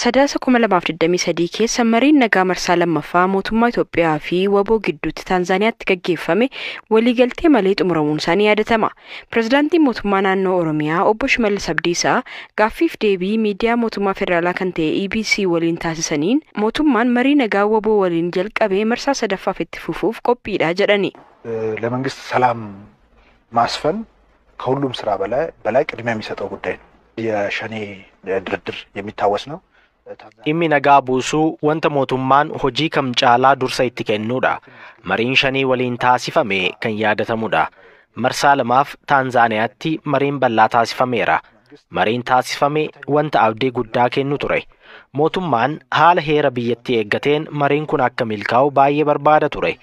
Sadaasa 2023 keessa mariin nagaa marsaa lammaffaa mootummaa Itoophiyaa fi WBO gidduutti Taanzaaniyaatti gaggeeffame waliigaltee malee xumuramuun isaa ni yaadatama. Pireezidaantiin mootummaa naannoo Oromiyaa obbo Shimallis Abdiisaa gaaffiif deebii miidiyaa mootummaa federaalaa kan ta'e EBC waliin taasisaniin mootummaan marii nagaa WBO waliin jalqabee marsaa sadaffaaf itti fufuuf qophiidha jedhani. ለመንግስት ሰላም ማስፈን ከሁሉም ስራ በላይ ቅድሚያ የሚሰጠው ጉዳይ ነው። የሸኔ ድርድር የሚታወስ ነው። Dhimmi nagaa buusuu wanta mootummaan hojii kam caalaa dursa itti kennuudha. Mariin Shanee waliin taasifame kan yaadatamudha. Marsaa lamaaf Taanzaaniyaatti mariin bal'aa taasifameera. Mariin taasifame wanta abdii guddaa kennu ture. Mootummaan haala heera biyyattii eeggateen mariin kun akka milkaa'u baay'ee barbaada ture.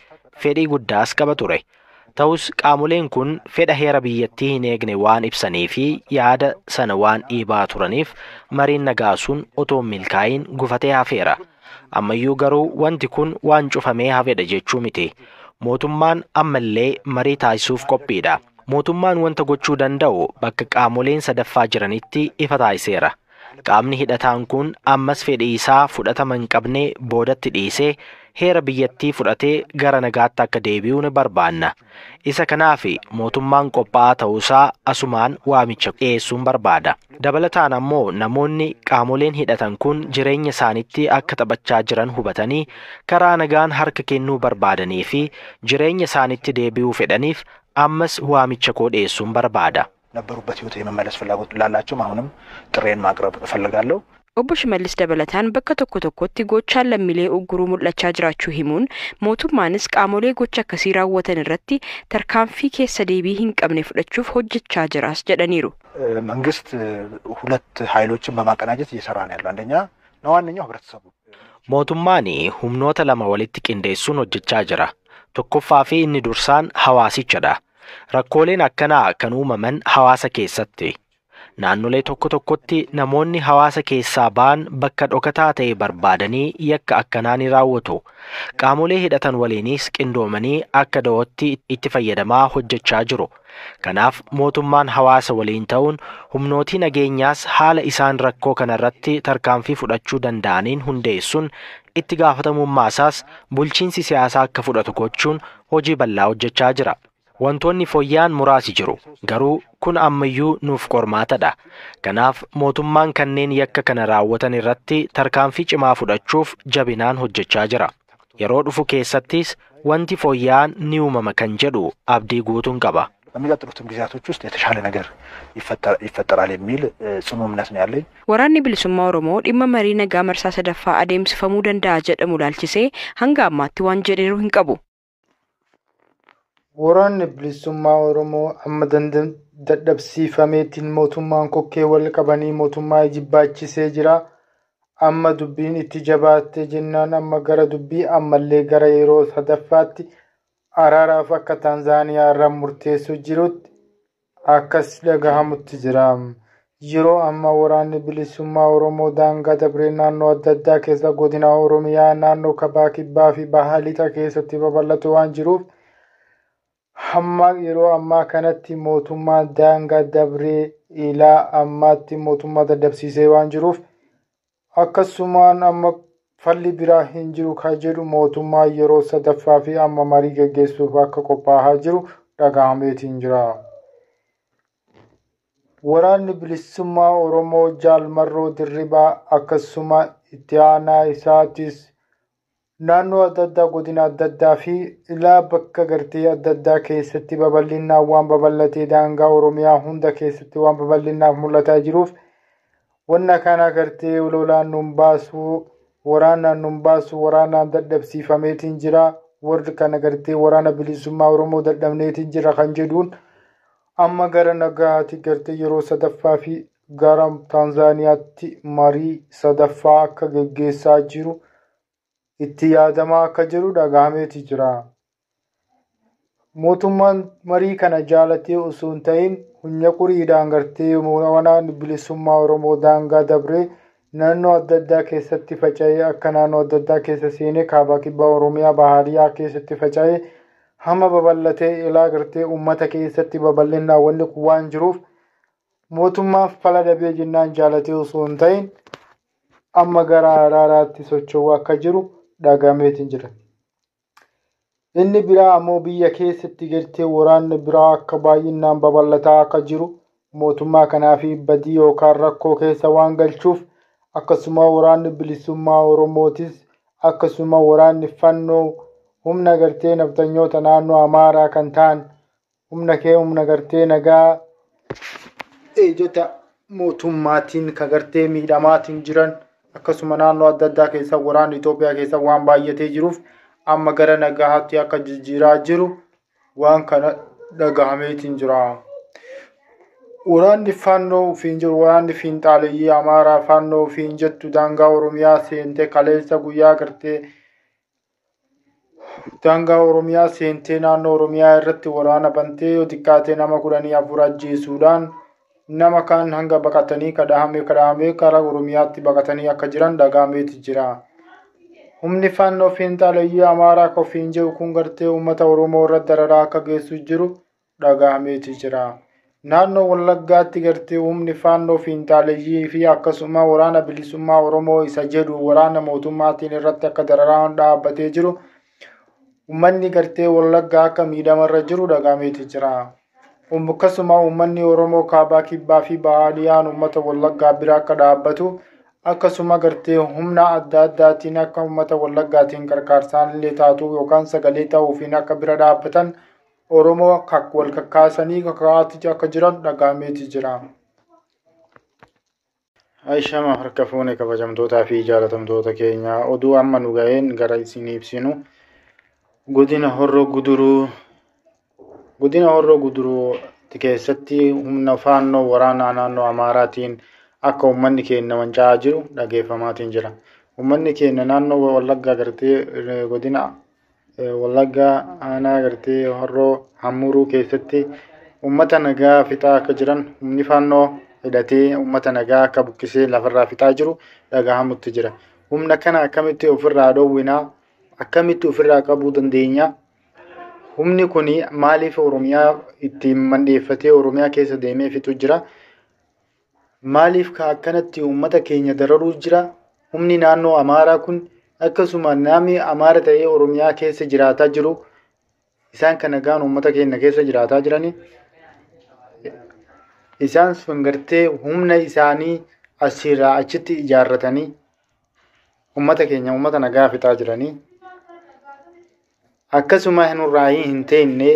Fedhii guddaas qaba ture. Ta'us qaamoleen kun fedha heera biyyattii hin eegne waan ibsanii fi yaada sana waan dhiibaa turaniif mariin nagaa sun otoo hin milkaa'iin gufatee hafeera. Ammayyuu garuu wanti kun waan cufamee hafedha jechuu miti. Mootummaan ammallee marii taasisuuf qophiidha. Mootummaan wanta gochuu danda'u bakka qaamoleen sadaffaa jiranitti ifa taasiseera. Qaamni hidhataan kun ammas fedhii isaa fudhatama hin qabne boodatti dhiisee heera biyyattii fudhatee gara nagaatti akka deebi'u ni barbaanna. Isa kanaaf mootummaan qophaa'aa ta'uusaa asumaan waamicha dhiyeessuun barbaada. Dabalataan ammoo namoonni qaamoleen hidhatan kun jireenya isaaniitti akka taphachaa jiran hubatanii karaa nagaan harka kennuu barbaadanii fi jireenya isaaniitti deebi'uu fedhaniif ammas waamicha koo dhiyeessuun barbaada. ነበሩበት ህይወት የመመለስ ፍላጎት ላላቸውም አሁንም ጥሬን ማቅረብ እፈልጋለሁ። Obbo Shimallis dabalataan bakka tokko tokkotti gochaan lammiilee ugguruu mul'achaa jiraachuu himuun mootummaanis qaamolee gocha akkasii raawwatan irratti tarkaanfii keessa deebii hin qabne fudhachuuf hojjechaa jiraas jedhaniiru. መንግስት ሁለት ኃይሎችን በማቀናጀት እየሰራ ነው ያለው። አንደኛ እና ዋነኛው ህብረተሰቡ Mootummaan humnoota lama walitti qindeessuun hojjechaa jira. Tokkoffaa fi inni dursaan hawaasichadha. Rakkooleen akkanaa kan uumaman hawaasa keessatti. Naannolee tokko tokkotti namoonni hawaasa keessaa ba'an bakka dhokataa ta'e barbaadanii yakka akkanaa ni raawwatu. Qaamolee hidhatan waliinis qindoomanii akka da'ootti itti fayyadamaa hojjechaa jiru. Kanaaf mootummaan hawaasa waliin ta'uun humnootii nageenyaas haala isaan rakkoo kanarratti tarkaanfii fudhachuu danda'aniin hundeessuun itti gaafatamummaa isaas bulchiinsi siyaasaa akka fudhatu gochuun hojii bal'aa hojjechaa jira. Wantoonni fooyya'an muraasi jiru. Garuu kun ammayyuu nuuf qormaatadha. Kanaaf mootummaan kanneen yakka kana raawwatan irratti tarkaanfii cimaa fudhachuuf jabinaan hojjechaa jira. Yeroo dhufu keessattis wanti fooyya'an ni uumama kan jedhu abdii guutuun qaba. በሚቀጥሉትም ጊዜያቶች ውስጥ የተሻለ ነገር ይፈጠራል የሚል ጽኑ እምነት ነው ያለኝ። Waraanni Bilisummaa Oromoo dhimma marii nagaa marsaa sadaffaa adeemsifamuu danda'a jedhamu ilaalchisee hanga ammaatti waan jedheeru hin qabu. Waraanni Bilisummaa Oromoo amma dadhabsiifameetiin mootummaan kokkee wal qabanii mootummaa jibbaachisee jira. Amma dubbiin itti jabaattee jennaan amma gara dubbii ammallee gara yeroo sadaffaatti araaraaf akka Taanzaaniyaa irraa murteessuu jirutti akkas dhagahamutti jira. Yeroo ammaa Waraanni Bilisummaa Oromoo daangaa dabree naannoo adda addaa keessa godina Oromiyaa naannoo Kabbaa Kibbaa fi Baha Lixa keessatti babal'atu waan jiruuf hamma yeroo ammaa kanatti mootummaan daangaa dabree ilaa ammaatti mootummaa dadhabsiisee waan jiruuf akkasumaan amma falli biraa hin jiru kan jedhu mootummaa yeroo sadaffaa fi amma marii geggeessuuf akka qophaa'aa jiru dhagahameetiin jira. Waraanni Bilisummaa Oromoo Jaal Marroo Dirribaa akkasuma itti aanaa isaatis naannoo adda addaa godina adda addaa fi ilaa bakka gartee adda addaa keessatti babal'inaan waan babal'atee daangaa Oromiyaa hunda keessatti waan babal'inaaf mul'ataa jiruuf wanna kana gartee lolaan nun baasuu waraanaan nun baasu waraanaan dadhabsiifameetiin jira warri kana gartee Waraana Bilisummaa Oromoo dadhabneetiin jira kan jedhuun amma gara nagaatti gartee yeroo sadaffaa fi gara Taanzaaniyaatti marii sadaffaa akka geggeessaa jiru itti yaadamaa akka jiru dhagahameeti jira. Mootummaan marii kana jaalatee osoo hin ta'in hunya quriidhaan gartee Waraanni Bilisummaa Oromoo daangaa dabree naannoo adda addaa keessatti faca'ee akka naannoo adda addaa keessa seenee kaabaa kibbaa Oromiyaa bahaariyaa keessatti faca'ee hamma babal'atee ilaa gartee uummata keessatti babal'inaan wanni kun waan jiruuf mootummaan fala dhabee jennaan jaalatee osoo hin ta'in amma gara araaraatti socho'uu akka jiru dhagahameetiin jira. Inni biraa ammoo biyya keessatti gartee waraanni biraa akka baay'inaan babal'ataa akka jiru mootummaa kanaa fi badii yookaan rakkoo keessa waan galchuuf akkasuma waraanni bilisummaa Oromootis akkasuma waraanni fannoo humna gartee naftanyoota naannoo Amaaraa kan ta'an humna kee humna gartee nagaa eejota mootummaatiin kan gartee miidhamaatiin jiran akkasuma naannoo adda addaa keessa waraanni Itoophiyaa keessa waan baay'atee jiruuf amma gara nagaatti akka jijjiiraa jiru waan kana dhagahameetiin jira. Waraanni fannoo ofiin jiru waraanni fiinxaaleyyii Amaaraa fannoo ofiin jettu daangaa Oromiyaa seentee kaleessa guyyaa gartee daangaa Oromiyaa seentee naannoo Oromiyaa irratti waraana bantee yoo xiqqaate nama 14 ajjeesuudhaan nama kaan hanga baqatanii kadhahame karaa Oromiyaatti baqatanii akka jiran dhagahameeti jira. Humni fannoo fiinxaaleyyii Amaaraa ofiin jiru kun gartee uummata Oromoo irratti dararaa akka geessu jiru dhagahameeti jira. Naannoo Wallaggaatti gartee humni fannoo fiinxaaleyyii fi akkasuma waraana bilisummaa Oromoo isa jedhu waraana mootummaatiin irratti akka dararaan dhaabbatee jiru uummanni gartee Wallaggaa akka miidhamarra jiru dhagahameeti jira. Akkasuma uummanni Oromoo kaabaa kibbaa fi bahaa dhiyaan uummata Wallaggaa bira akka dhaabbatu akkasuma gartee humna adda addaatiin akka uummata Wallaggaatiin qarqaarsaan illee taatu yookaan sagalee ta'uufiin akka bira dhaabbatan Oromoo wal kakkaasanii kakaa'aatti akka jiran dhagahameeti jira. Aishama harka fuune kabajamtootaa fi jaalatamtoota keenya oduu amma nu ga'een gara isin ibsinu godina Horroo Guduruu keessatti humna faannoo waraanaa naannoo Amaaraatiin akka uummanni keenya manca'aa jiru dhageeffamaatiin jira. Uummanni keenya naannoo Wallaggaa gartee godina Wallaggaa aanaa gartee Horroo Hammuruu keessatti uummata nagaa fixaa akka jiran humni faannoo hidhatee uummata nagaa akka buqqisee lafarraa fixaa jiru dhagahamutti jira. Humna kana akkamitti ofirraa dhoowwinaa? Akkamitti ofirraa qabuu dandeenya? Humni kun maaliif Oromiyaa ittiin mandheeffatee Oromiyaa keessa deemee fixu jira? Maaliif akkanatti uummata keenya dararuu jira? Humni naannoo Amaaraa kun akkasuma namni Amaara ta'ee Oromiyaa keessa jiraataa jiru isaan kana gaan uummata keenya keessa jiraataa jirani. Isaan sun gartee humna isaanii asirraa achitti ijaarratanii uummata keenya uummata nagaa fixaa jiranii. Akkasuma nurraa hin teenne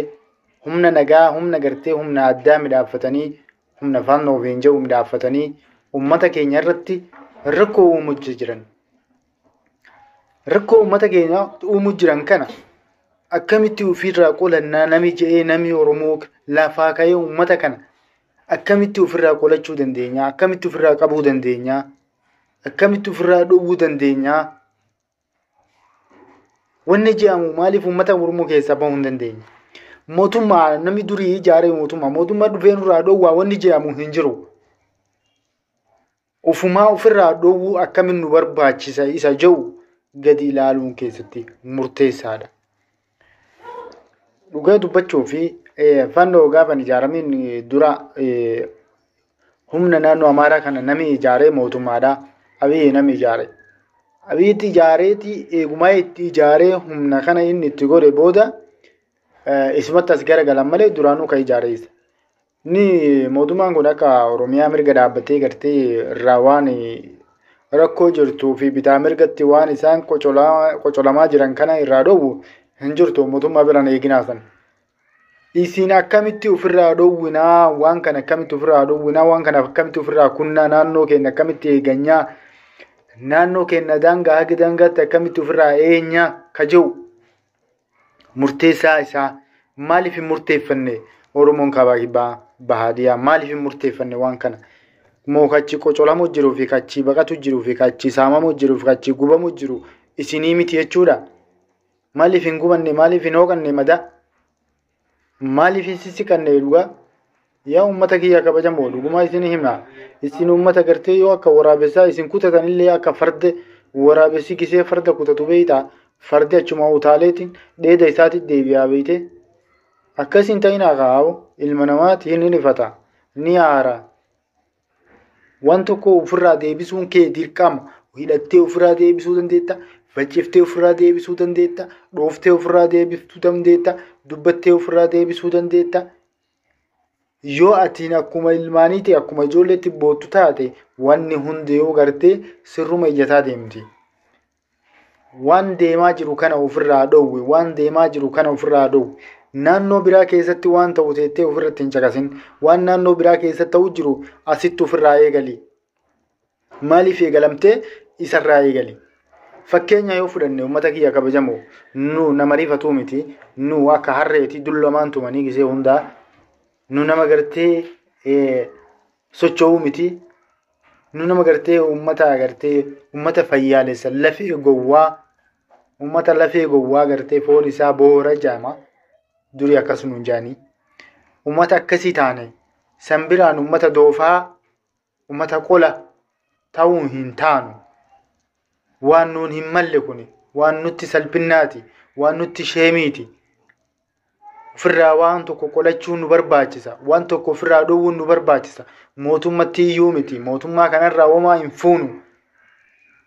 humna nagaa humna gartee humna addaa midhaaffatanii humna fannoo ofiin jedhu midhaaffatanii uummata keenya irratti rakkoo uumuu jiran. Rakkoo uummata keenya uumuu jiran kana akkamitti ofirraa qolannaa nami je'ee nami Oromoo lafaa ka'ee uummata kana akkamitti ofirraa qolachuu dandeenya? Akkamitti ofirraa qabuu dandeenya? Akkamitti ofirraa dhowwuu dandeenya? Wanni jedhamu maaliif uummata Oromoo keessaa bahuu hin dandeenye? Mootummaa namni durii ijaaree mootummaa dhufee nurraa dhowwaa wanni jedhamu hin jiru. Ofumaa ofirraa dhowwuu akkamiin nu barbaachisa isa jedhu gadi ilaaluun keessatti murteessaadha. Dhugaa dubbachuu fi fannoo gaafa ijaaramiin dura humna naannoo Amaaraa kana namni ijaaree mootummaadha. Abiyyi namni ijaare. Abiyyitti ijaareeti eegumaa itti ijaaree humna kana inni itti godhe booda isumatti as garagalan malee duraanuu kan ijaare isa. Inni mootummaan kun akka Oromiyaa mirga dhaabbatee gartee irraa waan rakkoo jirtuu fi bitaa mirgatti waan isaan qocolamaa jiran kana irraa dhoowwu hin jirtu mootummaa biraan eeginaa sana. Isin akkamitti ofirraa dhoowwinaa waan kana akkamitti ofirraa dhoowwinaa waan kana akkamitti ofirraa kunnaa naannoo keenya akkamitti eeganyaa naannoo keenya daangaa haga daangaatti akkamitti ofirraa eenyaa ka jiru murteessaa isaa maaliif hin murteeffanne Oromoon kaabaa kibbaa bahaadiyaa maaliif hin murteeffanne waan kana moo kachi qocolamu jiruu fi kachi baqatu jiruu fi kachi saamamu jiruu fi kachi gubamu jiru isinii miti jechuudha. Maaliif hin gubanne maaliif hin hooqanne madaa maaliif hin sissiqanne dhugaa yaa uummata kiyya kabajamoo dhugumaa isin hima isin uummata gartee yoo akka waraabessaa isin kutatanillee akka farda waraabessi gisee farda kutatu beeyta fardi achuma utaaleetiin dheeda isaatti deebi'aa beeyte akkas hin ta'inaa kaa'u ilma namaati ni rifata ni aara waan tokko ofirraa deebisuun kee dirqama Hidhattee ofirraa deebisuu dandeetta. Facciftee ofirraa deebisuu dandeetta. Dhooftee ofirraa deebisuu dandeetta. Dubbattee ofirraa deebisuu dandeetta. Yoo atiin akkuma ilmaaniiti akkuma ijoolleetti boottu taate wanni hundi yoo gartee sirruma ijjataa deemti. Waan deemaa jiru kana ofirraa dhoowwi. Waan deemaa jiru kana ofirraa dhoowwi. Naannoo biraa keessatti waan ta'u teettee ofirratti hin caqasin. Waan naannoo biraa keessatti ta'u jiru asitti ofirraa eegali. Maaliif eegalamtee isarraa eegali? Fakkeenya yoo fudhanne uummata kiyya kabajamoo nu nama rifatuu miti, nu akka harreeti dullamaan tumanii gisee hundaa, nu nama gartee socho'uu miti, nu nama gartee uummata gartee uummata fayyaalessa lafee gowwaa, uummata lafee gowwaa gartee foon isaa boora jaama durii akkasuma hin jaanii. Uummata akkasii taane san biraan uummata doofaa, uummata qola ta'uu hin taanu. Waan nuun hin malle kuni waan nutti salphinnaati, waan nutti sheemiiti. Ofirraa waan tokko qolachuun nu barbaachisa, waan tokko ofirraa dhowwuun nu barbaachisa. Mootummatti iyyuu miti, mootummaa kanarraa homaa hin fuunu.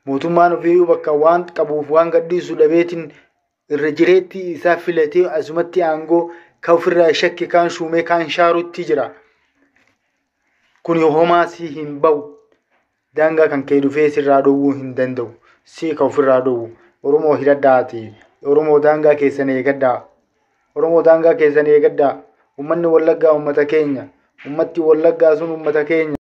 Mootummaan ofiiyyuu bakka waan qabuuf waan gadhiisu dhabeetiin irra jireetti isaa filatee asumatti aangoo kan ofirraa shakke kaan shuumee kaan shaarutti jira. Kun homaa si hin bahu. Daangaa kan kee dhufee sirraa dhowwuu hin danda'u. Si ka ofirraa dhowwu. Oromoo hidhadhaati. Oromoo daangaa keessan eegadhaa. Oromoo daangaa keessan eegadhaa. Uummanni Wallaggaa uummata keenya. Uummatti Wallaggaa sun uummata keenya.